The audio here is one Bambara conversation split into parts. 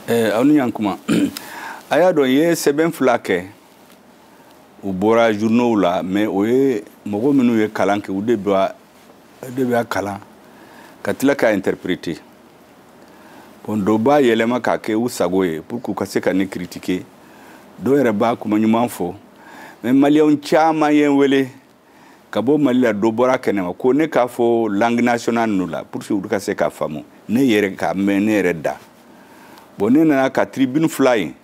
Aw ni ɲankuma. A y'a dɔn, i ye sɛbɛn fila kɛ, u bɔra journaux la, mais o ye mɔgɔ minnu ye kalan kɛ, u de b'a kalan ka tila k'a interpréter. Bon, dɔw b'a yɛlɛma k'a kɛ u sago ye pour que u ka se ka ne critiquer. Dɔw yɛrɛ b'a kuma ɲuman fɔ, mais Maliyɛnw caman ye n wele ka bɔ Mali la, dɔ bɔra kɛnɛma ko ne k'a fɔ langue nationale ninnu la pour que olu ka se k'a faamu, ne yɛrɛ k'a mɛn ne yɛrɛ da. Bon, ne nana ka tribune fila in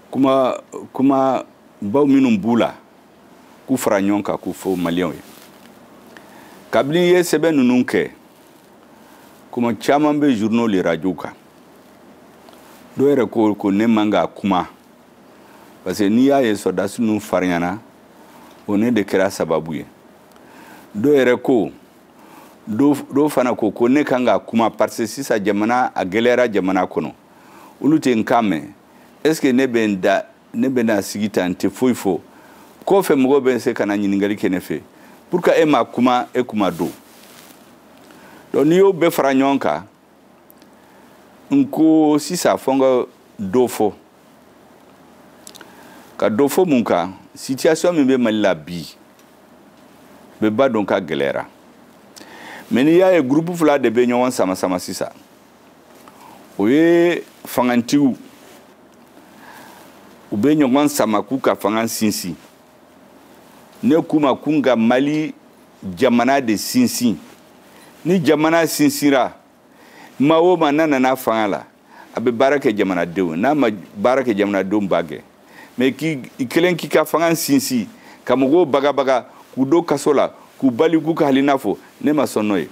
kuma kuma baw minnu b'u la, k'u fara ɲɔgɔn kan k'u fɔ Maliyɛnw ye. Kabini i ye sɛbɛn ninnu kɛ, kuma caman bɛ journaux ni radio kan. Dɔw yɛrɛ ko ko ne man ka kuma, parce que n'i y'a ye sɔrɔdasi ninnu farinyana, o ne de kɛra sababu ye. Dɔw yɛrɛ ko, dɔw fana ko ko ne kan ka kuma parce que sisan jamana a gɛlɛyara jamana kɔnɔ, olu tɛ n kan mɛn. Est ce que ne bɛ n da, ne bɛ na sigi tan, n tɛ foyi fɔ, kɔfɛ mɔgɔw bɛ se ka na ɲininkali kɛ ne fɛ pour que e ma kuma, e kuma don. Donc n'i y'o bɛɛ fara ɲɔgɔn kan, n ko sisan fɔ n ka dɔ fɔ, ka dɔ fɔ mun kan? Situation min bɛ Mali la bi, bɛɛ b'a dɔn k'a gɛlɛyara. Mais n'i y'a ye groupe fila de bɛ ɲɔgɔn sama sama sisan, o ye fangantigiw, u bɛ ɲɔgɔn sama k'u ka fanga sinsin. Ne k'u ma k'u ka Mali jamana de sinsin. Ni jamana sinsinra, maa o maa n'a nana fanga la, a bɛ baara kɛ jamanadenw, n'a ma baara kɛ, jamanadenw b'a gɛn. Mais k'i kelen k'i ka fanga sinsin ka mɔgɔw bagabaga, k'u don kaso la, k'u bali k'u ka hakilina fɔ, ne ma sɔn n'o ye.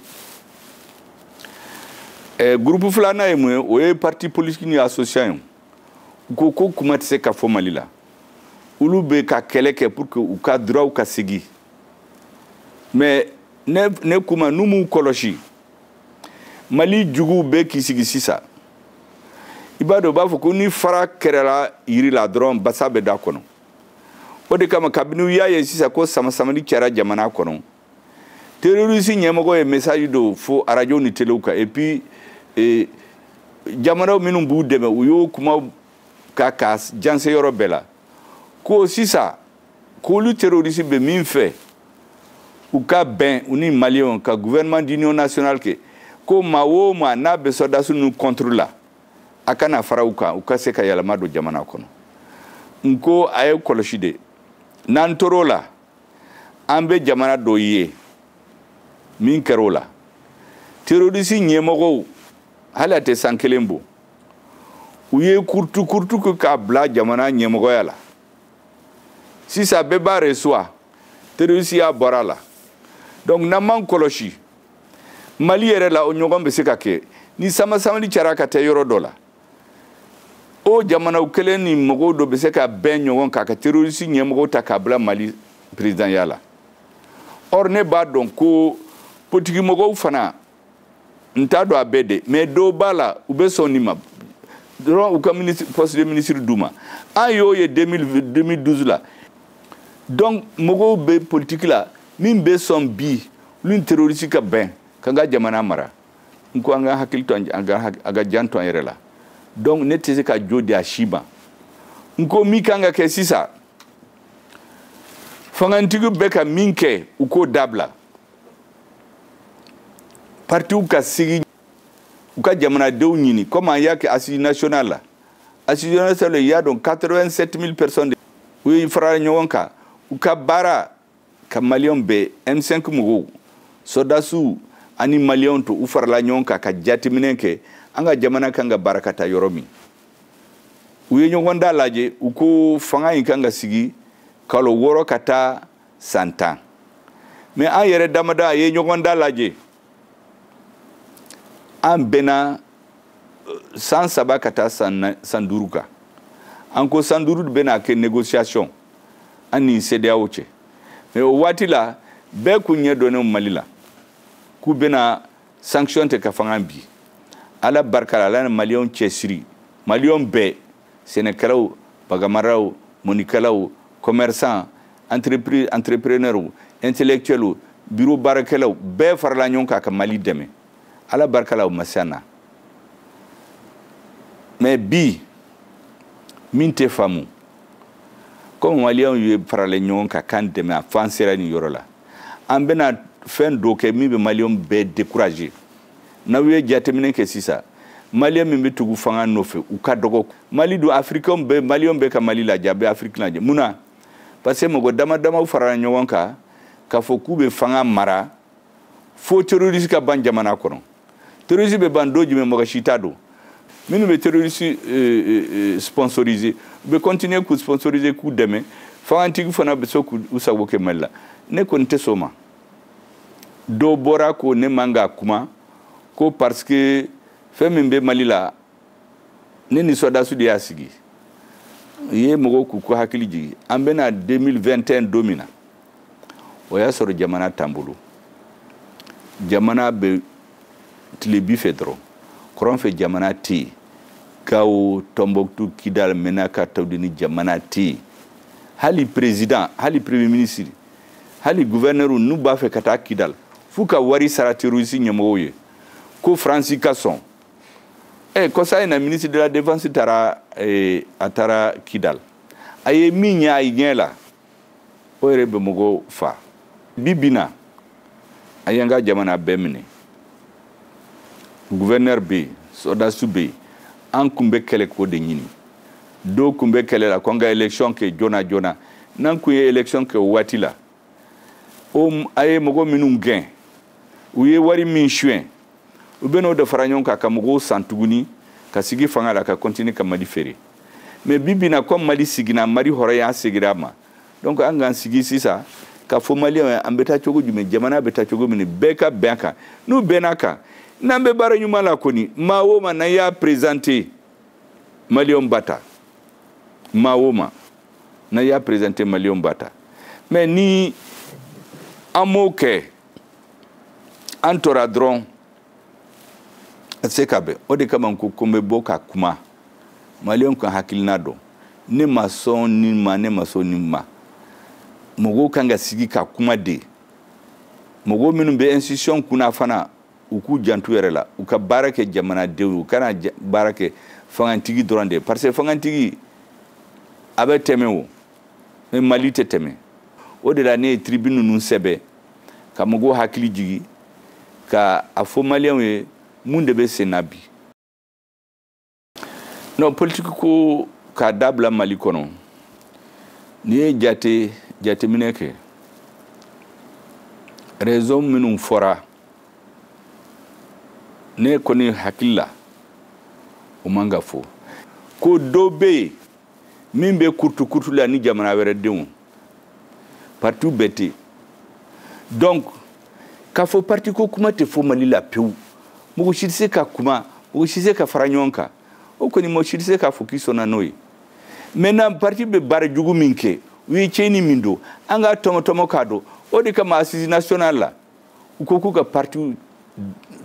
Groupe filanan ye mun ye? O ye parti politique ni association ye. U ko ko kuma tɛ se ka fɔ Mali la. Olu bɛ ka kɛlɛ kɛ pour que u ka droit ka segin. Mais ne kuma, n'u m'u kɔlɔsi, Mali juguw bɛ k'i sigi sisan. I b'a dɔn, u b'a fɔ ko ni fara kɛrɛla yiri la dɔrɔn, basa bɛ da kɔnɔ. O de kama, kabini u y'a ye sisan ko sama-samali cayara jamana kɔnɔ, terroriste ɲɛmɔgɔ ye message dɔw fɔ arajo ni telew kan, et puis jamanaw minnu b'u dɛmɛ, u y'o kuma ka janse yɔrɔ bɛɛ la ko sisan k'olu terroriste bɛ min fɛ, u ka bɛn u ni Maliyɛnw ka gouvernement d'union nationale kɛ, ko maa o maa n'a bɛ sɔrɔdasi ninnu contre la, a kana fara u kan, u ka se ka yɛlɛma don jamana kɔnɔ. N ko a ye kɔlɔsi de, n'an tor'o la, an bɛ jamana dɔ ye min kɛra o la. Terroriste ɲɛmɔgɔw, hali a tɛ san kelen bɔ, u ye kurutu kurutu kɛ k'a bila jamana ɲɛmɔgɔya la. Sisan bɛɛ b'a reçoit, terroriste y'a bɔra a la. Donc n'an m'an kɔlɔsi, Mali yɛrɛ la, o ɲɔgɔn bɛ se ka kɛ ni sama-samali cayara ka taa yɔrɔ dɔ la. O jamanaw kelen ni mɔgɔw dɔ bɛ se ka bɛn ɲɔgɔn kan ka terroriste ɲɛmɔgɔw ta k'a bila Mali présidentya la. Or ne b'a dɔn ko politiki mɔgɔw fana, n t'a dɔn a bɛɛ de, mais dɔw b'a la, u bɛ sɔn nin ma dɔrɔn, u ka ministre, poste de ministre d'u ma. An y'o ye 2012 la. Donc mɔgɔw bɛ politique la min bɛ sɔn bi, olu ni terroriste ka bɛn k'an ka jamana mara. N ko an ka hakili to, an ka a ka jan to an yɛrɛ la. Donc ne tɛ se ka jo di a si ma. N ko min kan ka kɛ sisan, fangatigiw bɛ ka min kɛ, u k'o dabila. Partiw ka sigi, u ka jamanadenw ɲini, comme an y'a kɛ assise nationale la. Assise nationale, i y'a dɔn, 87 000 personnes u ye farala ɲɔgɔn kan, u ka baara ka Maliyɛnw bɛɛ, M5 mɔgɔw, sɔrɔdasiw ani Maliyɛnw to, u farala ɲɔgɔn kan ka jateminɛ kɛ an ka jamana kan ka baara ka taa yɔrɔ min. U ye ɲɔgɔn da lajɛ, u ko fanga in kan ka sigi kalo 6 ka taa san 10. Mais an yɛrɛ damada ye ɲɔgɔn da lajɛ, an bɛnna san 3 ka taa san 5 kan. An ko san 5 bɛna kɛ négociation an ni CEDEAO cɛ. Mais o waati la, bɛɛ kun ɲɛ dɔnnen Mali la k'u bɛna sanction tɛ ka fanga bi. Ala barika la, Ala ni Maliyɛnw cɛsiri, Maliyɛnw bɛɛ, sɛnɛkɛlaw, baganmaraw, mɔnikɛlaw, commerçant, entreprise, entrepreneurs, intellectuels, bureau baarakɛlaw, bɛɛ farala ɲɔgɔn kan ka Mali dɛmɛ. Ala barika la, o ma se an na. Mais bi min tɛ faamu, comme Maliyɛnw ye faralen ɲɔgɔn kan k'an dɛmɛ, a f'an sera nin yɔrɔ la, an bɛna fɛn dɔ kɛ min bɛ Maliyɛnw bɛɛ décourager. N'aw ye jateminɛ kɛ sisan, Maliyɛn min bɛ tugu fanga nɔfɛ, u ka dɔgɔ. Mali dun, Afirikɛnw bɛɛ, Maliyɛnw bɛɛ ka Mali lajɛ, a bɛ Afiriki lajɛ. Mun na? Parce que mɔgɔ dama damaw farala ɲɔgɔn kan k'a fɔ k'u bɛ fanga mara fo terroriste ka ban jamana kɔnɔ. Terroriste bɛ ban don jumɛn? Mɔgɔ si t'a dɔn. Minnu bɛ terroriste sponsoriser, u bɛ continuer k'u sponsoriser, k'u dɛmɛ. Fangantigi fana bɛ se k'u sago kɛ Mali la. Ne kɔni tɛ sɔn o ma. Dɔw bɔra ko ne man ka kuma, ko parce que fɛn min bɛ Mali la, ne ni sɔrɔdasiw de y'a sigi. U ye mɔgɔw k'u ko hakili jigin, an bɛna 2021 don min na, o y'a sɔrɔ jamana t'an bolo. Jamana bɛ tilebi fɛ dɔrɔn, kɔrɔn fɛ jamana tɛ yen. Gawo, Tɔnbɔkutu, Kidal, Menaka, Tawudeni, jamana tɛ yen. Hali président, hali premier ministre, hali gouverneur, n'u b'a fɛ ka taa Kidal, f'u ka wari sara terroriste ɲɛmɔgɔw ye ko Faransi ka sɔn. Kɔsa in na, ministre de la Défense taara, a taara Kidal, a ye min ɲɛ a ɲɛ la, o yɛrɛ bɛ mɔgɔw fa. Bi bi na, a y'an ka jamana bɛɛ minɛ. Gouverneur bɛ yen, sɔrɔdasiw bɛ yen. An kun bɛ kɛlɛ k'o de ɲini. Dɔw kun bɛ kɛlɛ la ko an ka élection kɛ joona joona. N'an kun ye élection kɛ o waati la, o a ye mɔgɔ minnu gɛn, u ye wari min suɲɛ, u bɛ n'o de fara ɲɔgɔn kan ka mɔgɔw san tuguni ka sigi fanga la, ka continuer ka Mali feere. Mais bi bi na, comme Mali siginna, Mali hɔrɔnya seginna a ma, donc an k'an sigi sisan k'a fɔ Maliyɛnw ye an bɛ taa cogo jumɛn, jamana bɛ taa cogo min, bɛɛ ka bɛn a kan. N'u bɛnna a kan, n'an bɛ baara ɲuman la kɔni, maa o maa n'an y'a présenter, Maliyɛnw b'a ta. Maa o maa n'an y'a présenter, Maliyɛnw b'a ta. Mais ni an m'o kɛ, an tora dɔrɔn, a tɛ se ka bɛn. O de kama n ko n bɛ bɔ ka kuma Maliyɛnw ka hakilina dɔn. Ne ma sɔn nin ma, ne ma sɔn nin ma. Mɔgɔw kan ka sigi ka kuma de. Mɔgɔw minnu bɛ institution kunna fana, u k'u janto yɛrɛ la, u ka baara kɛ jamanadenw ye, u kana baara kɛ fangantigi dɔrɔn de, parce que fangantigi a bɛ tɛmɛ o, mais Mali tɛ tɛmɛ. O de la ne ye tribune ninnu sɛbɛn ka mɔgɔw hakili jigi, ka a fɔ Maliyɛnw ye mun de bɛ sen na bi. Non, politique ko k'a dabila Mali kɔnɔ, n'i ye jateminɛ kɛ, raison minnu fɔra, ne kɔni hakili la, o man ka fɔ ko dɔ bɛ yen min bɛ kurutu kurutu la ni jamana wɛrɛ denw. Parti bɛɛ tɛ. Donc k'a fɔ parti ko kuma tɛ fɔ Mali la pewu, mɔgɔ si tɛ se ka kuma, mɔgɔ si tɛ se ka fara ɲɔgɔn kan, o kɔni mɔgɔ si tɛ se k'a fɔ k'i sɔnna n'o ye. Maintenant, parti bɛ baara jugu min kɛ, u ye tiɲɛni min don, an k'a tɔmɔ tɔmɔ k'a dɔn. O de kama assise nationale la, u ko k'u ka parti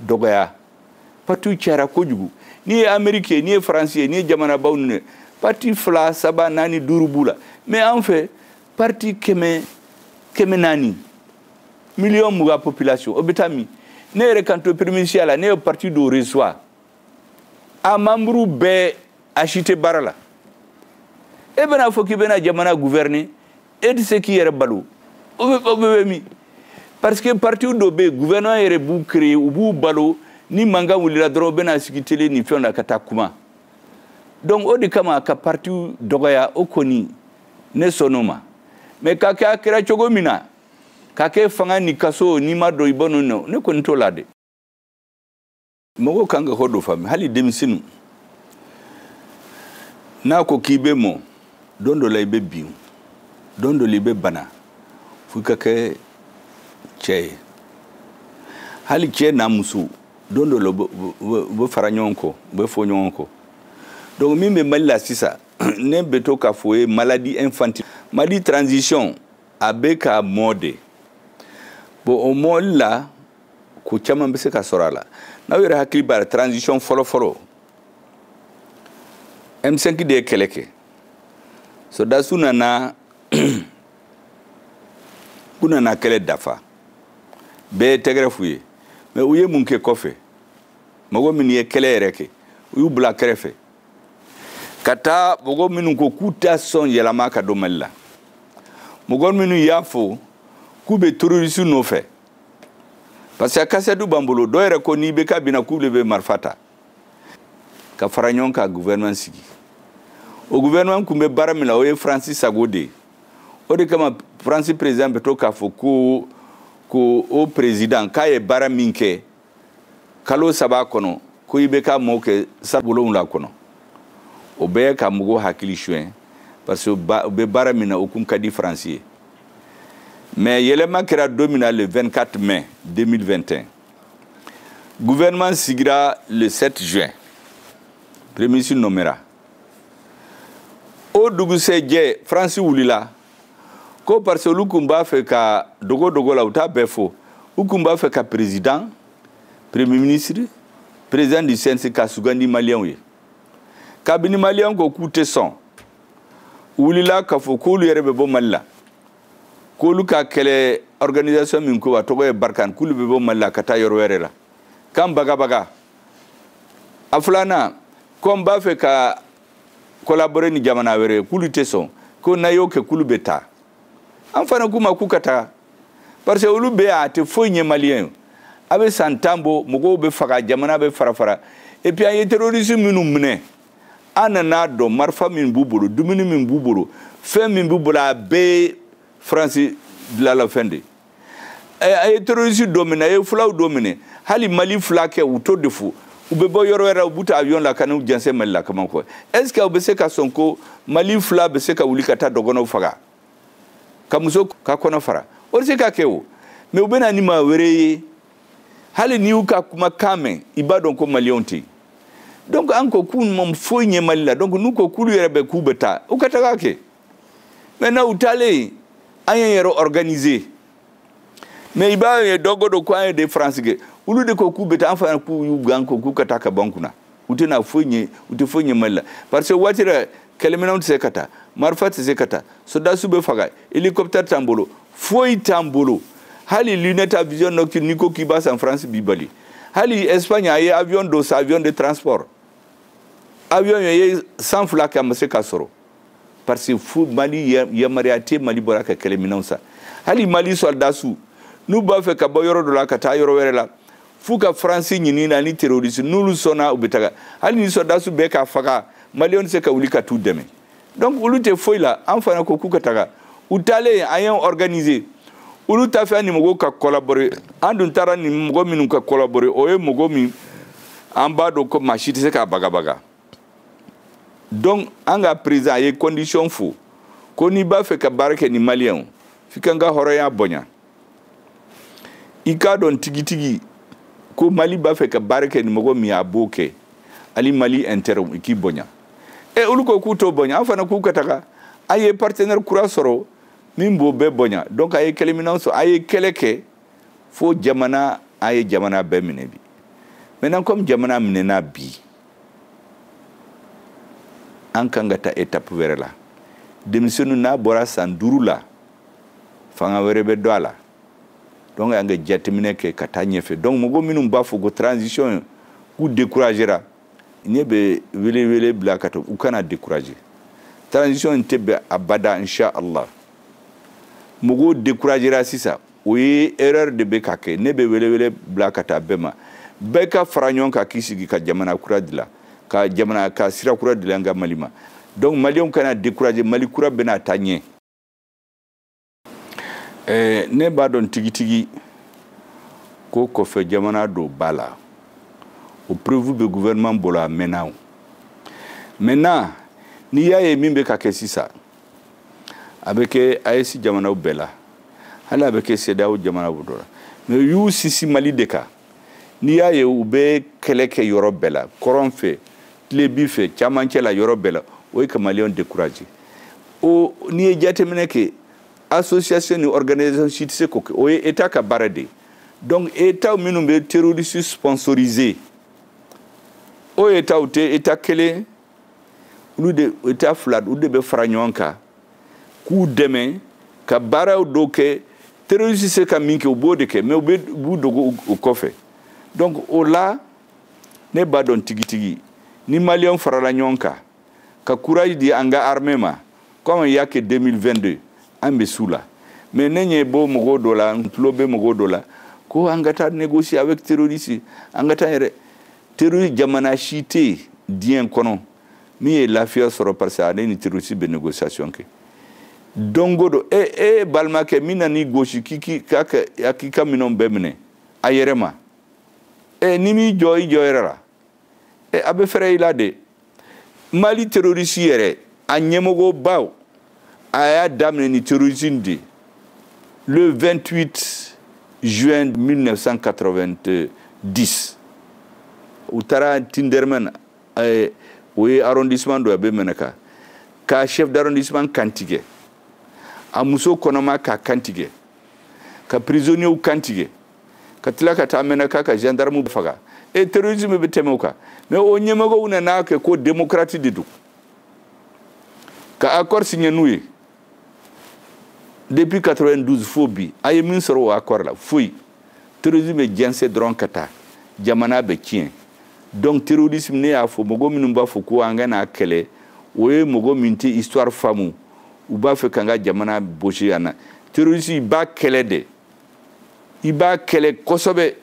dɔgɔya. Parti cayara kojugu. N'i ye Amérique ye, n'i ye Faransi ye, n'i ye jamanabaw ninnu ye, parti fila, saba, naani, duuru b'u la. Mais an fɛ, parti 100, 400, 20 millions population, o bɛ taa min? Ne yɛrɛ kan to premier ministre la, ne ye parti dɔw reçoit, a membre bɛɛ, a si tɛ baara la. E bɛna fɔ k'i bɛna jamana gouverner, e tɛ se k'i yɛrɛ balo, o bɛ min? Parce que parti dɔ bɛ yen, gouvernement yɛrɛ b'u créer, u b'u balo. Ni mankan wulila dɔrɔn, u bɛna sigi télé ni fɛnw na ka taa kuma. Donc o de kama ka parti dɔgɔya, o kɔni ne sɔnn'o ma. Mais ka kɛ a kɛra cogo min na, ka kɛ fanga ni kaso, n'i ma don i bɔ ninnu, ne kɔni t'o la dɛ. Mɔgɔw kan ka ko dɔ faamu, hali denmisɛnninw, n'a ko k'i bɛ mɔ, don dɔ la i bɛ bin, don dɔ la i bɛ bana, fo i ka kɛ cɛ ye. Hali cɛ n'a muso, don dɔ la u bɛ fara ɲɔgɔn kɔ, u bɛ fɔ ɲɔgɔn kɔ. Donc min bɛ Mali la sisan, ne bɛ to k'a fɔ o ye maladie infantile. Mali transition a bɛ ka mɔ de. Bon, o mɔli la, ko caman bɛ se ka sɔrɔ a la. N'aw yɛrɛ hakili b'a la, transition fɔlɔ fɔlɔ, M5 de ye kɛlɛ kɛ. Sɔrɔdasiw nana k'u nana kɛlɛ dafa, bɛɛ ye tɛgɛrɛ f'u ye. Mais u ye mun kɛ kɔfɛ? Mɔgɔ minnu ye kɛlɛ yɛrɛ kɛ, u y'u bila kɛrɛfɛ. Ka taa mɔgɔ minnu ko k'u t'a sɔn yɛlɛma ka don Mali la, mɔgɔ minnu y'a fɔ k'u bɛ terroriste nɔfɛ, parce que a kasɛtu b'an bolo. Dɔw yɛrɛ ko n'i bɛ ka binna, k'u de bɛ marifa ta. Ka fara ɲɔgɔn kan, gouvernement sigi. O gouvernement kun bɛ baara min na, o ye Faransi sago de ye. O de kama Faransi président bɛ to k'a fɔ ko o président k'a ye baara min kɛ kalo 3 kɔnɔ, ko i bɛ ka mɔɔ kɛ san 7 kɔnɔ. O bɛɛ ka mɔgɔw hakili suɲɛ, parce que u bɛ baara min na, o kun ka di Faransi ye. Mais yɛlɛma kɛra don min na, le 24 mai 2021, gouvernement sigira le 7 juin, premier ministre nommera. O dugusɛjɛ, Faransi wulila ko parce que olu kun b'a fɛ ka dogo dogo la, u t'a bɛɛ fɔ, u kun b'a fɛ ka président, premier ministre, président du CNC ka sugandi maliyɛnw ye. Kabini maliyɛnw ko k'u tɛ sɔn, u wulila k'a fɔ k'olu yɛrɛ bɛ bɔ Mali la, k'olu ka kɛlɛ organisation min ko a tɔgɔ ye Barkhane, k'olu bɛ bɔ Mali la ka taa yɔrɔ wɛrɛ la, k'an bagabaga. A filanan, ko n b'a fɛ ka collaborer ni jamana wɛrɛ ye, k'olu tɛ sɔn, ko n'a y'o kɛ, k'olu bɛ taa. An fana k'u ma k'u ka taa, parce que olu bɛ yan, a tɛ foyi ɲɛ maliyɛn ye. A bɛ san 10 bɔ, mɔgɔw bɛ faga, jamana bɛ fara fara. Et puis an ye terroriste minnu minɛ, an nana dɔn marifa min b'u bolo, dumuni min b'u bolo, fɛn min b'u bolo, a bɛɛ ye Faransi dilanla fɛn de ye. A ye terroriste dɔ minɛ, a ye fulaw dɔ minɛ, hali Mali fila kɛ, u t'o de fo. U bɛ bɔ yɔrɔ wɛrɛ, u b'u ta avion la ka n'u jɛnsɛn Mali la kama kɔ. Est ce que aw bɛ se ka sɔn ko Mali fila bɛ se ka wuli ka taa dɔgɔnɔw faga, ka muso ka kɔnɔ fara? O tɛ se ka kɛ o. Mais u bɛ na ni maa wɛrɛ ye, hali n'i y'u ka kumakan mɛn, i b'a dɔn ko maliyɛnw tɛ yen. Donc an ko k'u ma foyi ɲɛ Mali la. Donc n'u ko k'olu yɛrɛ bɛ k'u bɛ taa, u ka taga kɛ. Maintenant u taalen, an y'an yɛrɛ organiser. Mais i b'a ye dɔ ko don ko an ye de France kɛ, olu de ko k'u bɛ taa, an fana k'u y'u gan ko k'u ka taa ka bɔ an kunna. U tɛna foyi ɲɛ, u tɛ foyi ɲɛ Mali la, parce que waati la kɛlɛminɛnw tɛ se ka taa, marifa tɛ se ka taa, soldats bɛ faga, hélicoptère t'an bolo, foyi t'an bolo. Hali lunette à vision nocturne, n'i ko k'i b'a san, France b'i bali. Hali Espagne a ye avion dɔ san, avion de transport, avion ye san 2 kɛ, a ma se ka sɔrɔ, parce que fu Mali yamaruya tɛ. Mali bɔra ka kɛlɛminɛnw san. Hali Mali soldats, n'u b'a fɛ ka bɔ yɔrɔ dɔ la ka taa yɔrɔ wɛrɛ la, f'u ka Faransi ɲini na ni terroriste, n'olu sɔnna, u bɛ taga. Hali ni soldats bɛɛ ka faga, maliyɛnw tɛ se ka wuli ka t'u dɛmɛ. Donc olu tɛ foyi la. An fana ko k'u ka taga. U taalen, an y'an organiser. Olu t'a fɛ an ni mɔgɔw ka collaborer. An dun taara ni mɔgɔ minnu ka collaborer, o ye mɔgɔ min an b'a dɔn ko maa si tɛ se k'a bagabaga. Donc an ka président ye condition fo ko n'i b'a fɛ ka baara kɛ ni maliyɛnw, f'i ka n ka hɔrɔnya bonya, i k'a dɔn tigitigi ko Mali b'a fɛ ka baara kɛ ni mɔgɔ min ye, a b'o kɛ, hali Mali intérêt, i k'i bonya. E olu ko k'u t'o bonya, an fana k'u ka taga. An ye partenaire kura sɔrɔ min b'o bɛɛ bonya. Donc a ye kɛlɛminɛnw sɔrɔ, a ye kɛlɛ kɛ fo jamana, an ye jamana bɛɛ minɛ bi. Maintenant, comme jamana minɛna bi, an kan ka taa étape wɛrɛ la. Denmisɛnninw n'a bɔra san 5 la, fanga wɛrɛ bɛ don a la. Donc an ka jateminɛ kɛ ka taa ɲɛfɛ. Donc mɔgɔ minnu b'a fɔ ko transition k'u découragera, ne bɛ wele wele bila ka taa, u kana décourager. Transition tɛ bɛn abada, insha Allah. Mɔgɔw découragera sisan, o ye erreur de bɛ ka kɛ. Ne bɛ wele wele bila ka taa bɛɛ ma, bɛɛ ka fara ɲɔgɔn kan k'i sigi ka jamana kura dilan, ka jamana ka sira kura dilan an ka Mali ma. Donc maliyɛnw kana décourager, Mali kura bɛna taa ɲɛ. Ne b'a dɔn tigitigi ko kɔfɛ jamana dɔ b'a la, o preuve bɛ gouvernement bolo a mɛnna. O maintenant, n'i y'a ye min bɛ ka kɛ sisan, a bɛ kɛ AES jamanaw bɛɛ la, hali a bɛ kɛ CEDEAO jamanaw dɔ la. Mais u y'u sisi Mali de kan. N'i y'a ye u bɛ kɛlɛ kɛ yɔrɔ bɛɛ la, kɔrɔn fɛ, tilebi fɛ, camancɛ la, yɔrɔ bɛɛ la, o ye ka maliyɛnw décourager. O n'i ye jateminɛ kɛ, association ni organisation si tɛ se k'o kɛ, o ye état ka baara de ye. Donc état minnu bɛ terroriste sponsoriser, o état tɛ état kelen, olu de état fila, olu de bɛ fara ɲɔgɔn kan k'u dɛmɛ ka baaraw dɔw kɛ. Terroriste se ka min kɛ, u b'o de kɛ, mais u bɛ b'u dogo u kɔfɛ. Donc o la, ne b'a dɔn tigitigi ni maliyɛnw farala ɲɔgɔn kan Ka courage di an ka armée ma, comme il y a que 2022, an bɛ s'u la. Mais ne ɲɛ bɔ mɔgɔw dɔ la, n tulo bɛ mɔgɔw dɔ la ko an ka taa négocier avec terroriste, an ka taa yɛrɛ terroriste. Jamana si tɛ yen diɲɛ kɔnɔ min ye lafiya sɔrɔ parce que ale ni terroriste bɛ négociation kɛ. Don o don, e balimakɛ min na n'i gosi k'i k'a k'i ka minɛnw bɛɛ minɛ a yɛrɛ ma, n'i m'i jɔ i jɔ yɛrɛ la, a bɛ fɛrɛ i la de. Mali terroriste yɛrɛ, a ɲɛmɔgɔbaw, a y'a daminɛ ni terrorisme de le 28 juin 1990. U taara Tindermen, o ye arrondissement dɔ, a bɛ Menaka, ka chef d'arrondissement kantigɛ, a muso kɔnɔma ka kantigɛ, ka prisonniers kantigɛ, ka tila ka taa Menaka ka gendarme faga. E terrorisme bɛ tɛmɛ o kan. Mais o ɲɛmɔgɔw nana kɛ ko démocrate de don, ka accord signé n'u ye depuis 92 fo bi. A ye min sɔrɔ o accord la? Foyi. Terrorisme bɛ jɛnsɛn dɔrɔn ka taa, jamana bɛ tiɲɛ. Donc terrorisme, ne y'a fɔ, mɔgɔ minnu b'a fɔ ko an ka n'a kɛlɛ, o ye mɔgɔ min tɛ histoire faamu. U b'a fɛ k'an ka jamana bosi yan na. Terrorisme, i b'a kɛlɛ de, i b'a kɛlɛ kosɛbɛ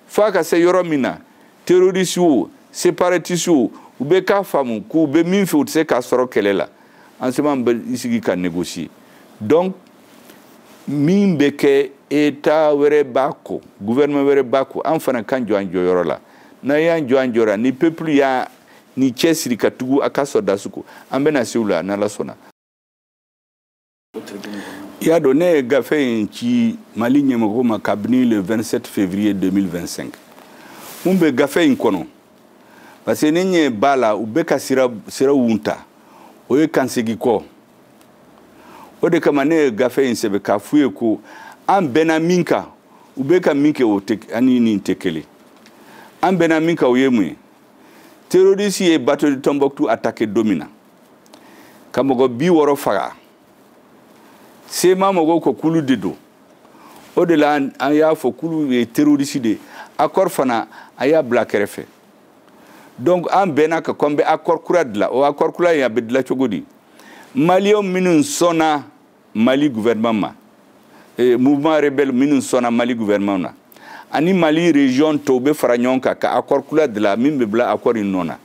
f'a ka se yɔrɔ min na, terroriste o, séparatiste o, u bɛ k'a faamu k'u bɛ min fɛ, u tɛ se k'a sɔrɔ kɛlɛ la. En ce moment, bɛ sigi ka négocier. Donc min bɛ kɛ, état wɛrɛ b'a kɔ, gouvernement wɛrɛ b'a kɔ, an fana kan jɔ an jɔyɔrɔ la. N'an y'an jɔ an jɔyɔrɔ, ni peuple y'a ni cɛsiri ka tugu a ka sɔrɔdasi kɔ, an bɛna se u la, n'Ala sɔnna. I y'a dɔn, ne ye gafe in ci Mali ɲɛmɔgɔ ma kabini le 27 février 2025. Mun bɛ gafe in kɔnɔ? Parce que ne ɲɛ b'a la, u bɛ ka sira siraw ta, o ye kansegi kɔ. O de kama ne ye gafe in sɛbɛn k'a f'u ye ko an bɛnna min kan, u bɛ ka min kɛ, o tɛ ani nin tɛ kelen. An bɛnna min kan, o ye mun ye? Terroriste ye bateau de Tombouctou attaqué don min na ka mɔgɔ 60 faga, CMA mɔgɔw ko k'olu de don. O de la an y'a fɔ k'olu ye terroriste de ye. Accord fana, a y'a bila kɛrɛfɛ. Donc an bɛnna ka ko an bɛ accord kura dilan. O accord kura in, a bɛ dilan cogo di? Maliyɛnw minnu sɔnna Mali gouvernement ma, mouvement rebelle minnu sɔnna Mali gouvernement na, ani Mali région tɔw bɛ fara ɲɔgɔn kan ka accord kura dilan min bɛ bila accord in nɔ na.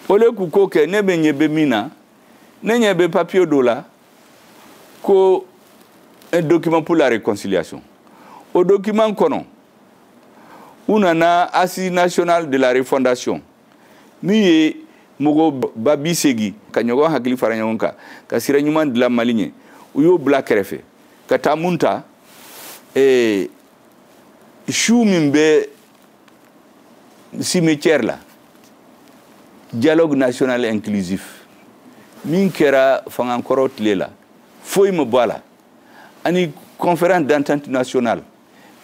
Au lieu k'u k'o kɛ, ne bɛ ɲɛ bɛ min na, ne ɲɛ bɛ papier dɔ la ko un document pour la réconciliation. O document kɔnɔ, u nana Assise nationale de la refondation min ye mɔgɔ ba 80 ka ɲɔgɔn hakili fara ɲɔgɔn kan ka sira ɲuman dilan Mali ɲɛ, u y'o bila kɛrɛfɛ ka taa mun ta? Su min bɛ cimetière la, dialogue national inclusif min kɛra fangankɔrɔ tile la, foyi ma bɔ a la, ani conférence d'entente nationale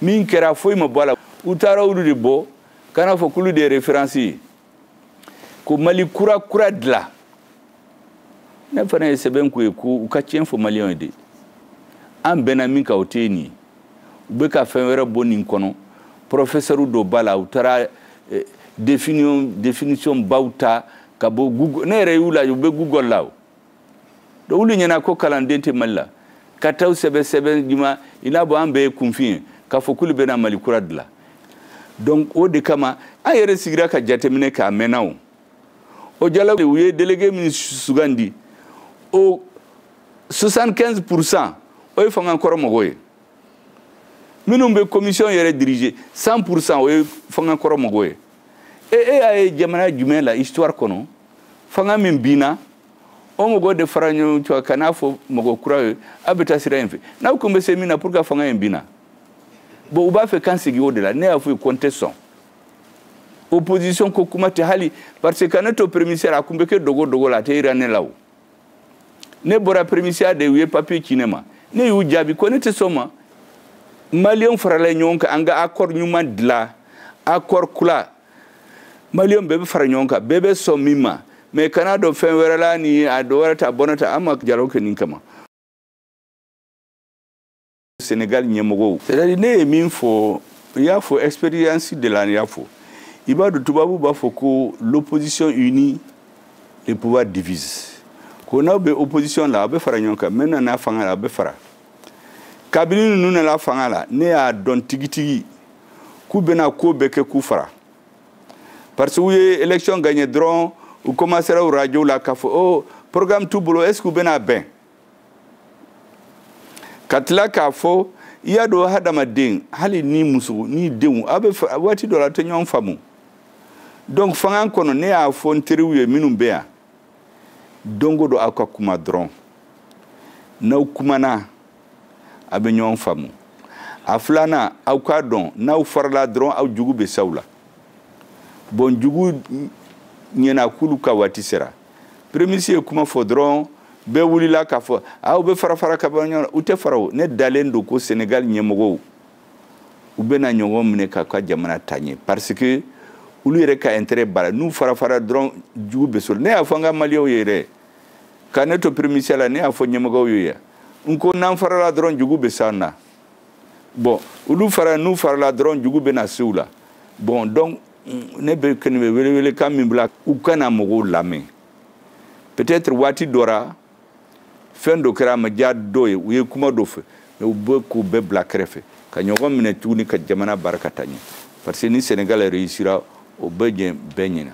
min kɛra, foyi ma bɔ a la. U taara olu de bɔ ka n'a fɔ k'olu de ye référence ye ko Mali kura kura dilan. Ne fana ye sɛbɛn k'u ye ko u ka tiɲɛ fɔ maliyɛnw ye de. An bɛnna min kan, o tɛ nin ye. U bɛ ka fɛn wɛrɛ bɔ nin kɔnɔ. Professeur dɔ b'a la, u taara définition baw ta ka bɔ Google. Ne yɛrɛ y'u lajɛ, u bɛ Google la. O donc olu ɲɛna ko kalanden tɛ Mali la, ka taa sɛbɛn sɛbɛn ɲuman i n'a fɔ an bɛɛ ye kunfin ye, k'a fɔ k'olu bɛna Mali kura dilan. Donc o de kama an yɛrɛ sigira ka jateminɛ k'a mɛnna. O dialogue, u ye délégué min sugandi, o 75 %, o ye fanga kɔrɔ mɔgɔw ye. Minnu bɛ commission yɛrɛ diriger, 100 %, o ye fanga kɔrɔ mɔgɔw ye. E y'a ye jamana jumɛn la histoire kɔnɔ, fanga min binna, o mɔgɔw de fara ɲɔgɔn kan ka n'a fɔ mɔgɔ kura ye a bɛ taa sira in fɛ, n'aw kun bɛ se min na pour que fanga in binna? Bon, u b'a fɛ k'an segin o de la. Ne y'a fɔ ye ko n tɛ sɔn. Opposition ko kuma tɛ hali, parce que ka ne to premier, a kun bɛ kɛ dogo dogo la, a tɛ yira ne la. O ne bɔra premier de, u ye papier ci ne ma, ne y'u jaabi ko ne tɛ sɔn ma. Maliyɛnw farala ɲɔgɔn kan, an ka accord ɲuman dilan, accord kura, maliyɛnw bɛɛ bɛ fara ɲɔgɔn kan, bɛɛ bɛ sɔn min ma. Mais kana dɔn fɛn wɛrɛ la ni a dɔ wɛrɛ ta bɔnɛ ta, an ma dialogue kɛ nin kama. Sénégal ɲɛmɔgɔw, c'est à dire ne ye min fɔ, i y'a fɔ expérience de la, n y'a fɔ, i b'a dɔn, tubabu b'a fɔ ko l'opposition unie Le pouvoir divise. Ko n'aw bɛ opposition la, aw bɛ fara ɲɔgɔn kan, mais nana fanga la, aw bɛ fara. Kabini ninnu nana fanga la, ne y'a dɔn tigitigi k'u bɛna ko bɛɛ kɛ k'u fara, parce que u ye élection gagné dɔrɔn, u commencera o radio la k'a fɔ: oh, programme t'u bolo, est ce que u bɛna bɛn? Ka tila k'a fɔ, i y'a dɔn, hadamaden, hali ni muso ni denw, aw bɛ waati dɔ la, a tɛ ɲɔgɔn faamu. Donc fanga kɔnɔ, ne y'a fɔ n teriw ye minnu bɛ yan, don o don aw ka kuma dɔrɔn. N'aw kumana, a bɛ ɲɔgɔn faamu. A filanan, aw k'a dɔn, n'aw farala dɔrɔn, aw jugu bɛ s'aw la. Bon, jugu ɲɛna k'olu ka waati sera. Premier ministre ye kuma fɔ dɔrɔn, bɛɛ wulila k'a fɔ aw bɛ fara fara ka bɔ ɲɔgɔn na. U tɛ fara o. Ne dalen don ko Sénégal ɲɛmɔgɔw, u bɛna ɲɔgɔn minɛ k'a ka jamana taa ɲɛ, parce que olu yɛrɛ ka intérêt b'a la. N'u fara fara dɔrɔn, jugu bɛ sɔrɔ. Ne y'a fɔ an ka Maliyɛnw ye yɛrɛ, ka ne to premier ministre la, ne y'a fɔ ɲɛmɔgɔw ye yan, n ko n'an farala dɔrɔn, jugu bɛ s'an na. Bon, olu fara, n'u farala dɔrɔn, jugu bɛ na se u la. Bon, donc ne bɛ kɛnɛ bɛ welewelekan min bila, u kana mɔgɔw lamɛn. Peut-être waati dɔ ra, fɛn dɔ kɛra, a ma diya dɔw ye, u ye kuma dɔ fɛ, mais u bɛ k'u bɛɛ bila kɛrɛfɛ ka ɲɔgɔn minɛ tuguni ka jamana baara ka taa ɲɛ, parce que ni Sénégal réussira, o bɛ ɲɛ bɛɛ ɲɛna.